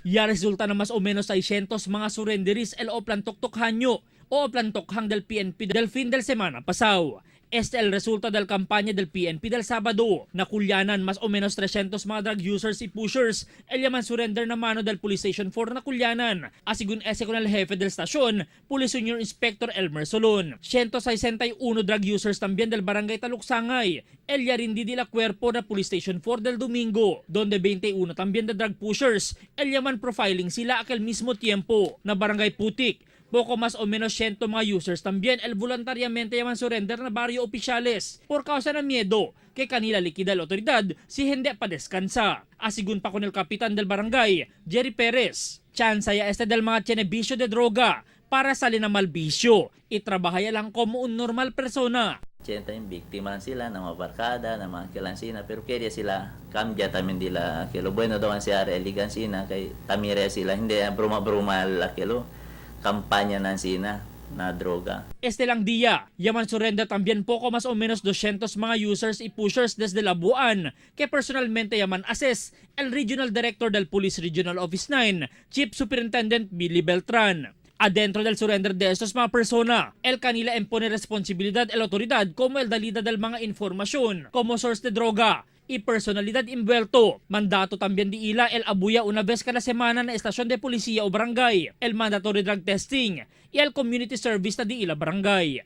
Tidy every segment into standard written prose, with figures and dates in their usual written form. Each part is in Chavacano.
Ya resulta na mas o menos 600 mga surrenderies el Oplan Toktok Hanyo o Oplan Tokhang del PNP del fin del semana pasaw. Este el resulta del kampanya del PNP del Sabado. Nakulyanan mas o menos 300 mga drug users y pushers. El yaman surrender na mano del Police Station 4 na kulyanan. Asigun ese con el jefe del stasyon, Police Senior Inspector Elmer Solon. 161 drug users también del Barangay Taluksangay. El yarindi de la cuerpo na Police Station 4 del Domingo, donde 21 también de drug pushers. El yaman profiling sila aquel mismo tiempo na Barangay Putik. Poco más o menos 100 mga users también el voluntariamente yaman surrender na barrio opisyales por causa ng miedo que kanila likida la otoridad si hindi pa deskansa. Asigun pa con el kapitan del barangay, Jerry Perez. Chance ya este del mga tiene bisyo de droga para sali na malbisyo. Itrabahaya lang como un normal persona. Siyempre, yung biktima sila ng mga barkada, ng mga kilansina, pero kaya sila kambya tamin dila kilo bueno daw ang si Ari Ligansina kay tamire sila hindi bruma-bruma la kilo kampanya ng sina na droga. Este lang dia, yaman surrender también poco mas o menos 200 mga users y pushers desde Labuan, que personalmente yaman assess el Regional Director del Police Regional Office 9, Chief Superintendent Billy Beltran. Adentro del surrender de estos mga persona, el kanila impone responsibilidad el autoridad como el dalida del mga informasyon, como source de droga, y personalidad envuelto. Mandato también de ila el abuya una vez cada semana na estasyon de policía o barangay, el mandatory drug testing, y el community service na di ila barangay.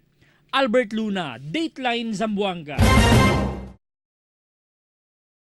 Albert Luna, Dateline Zamboanga.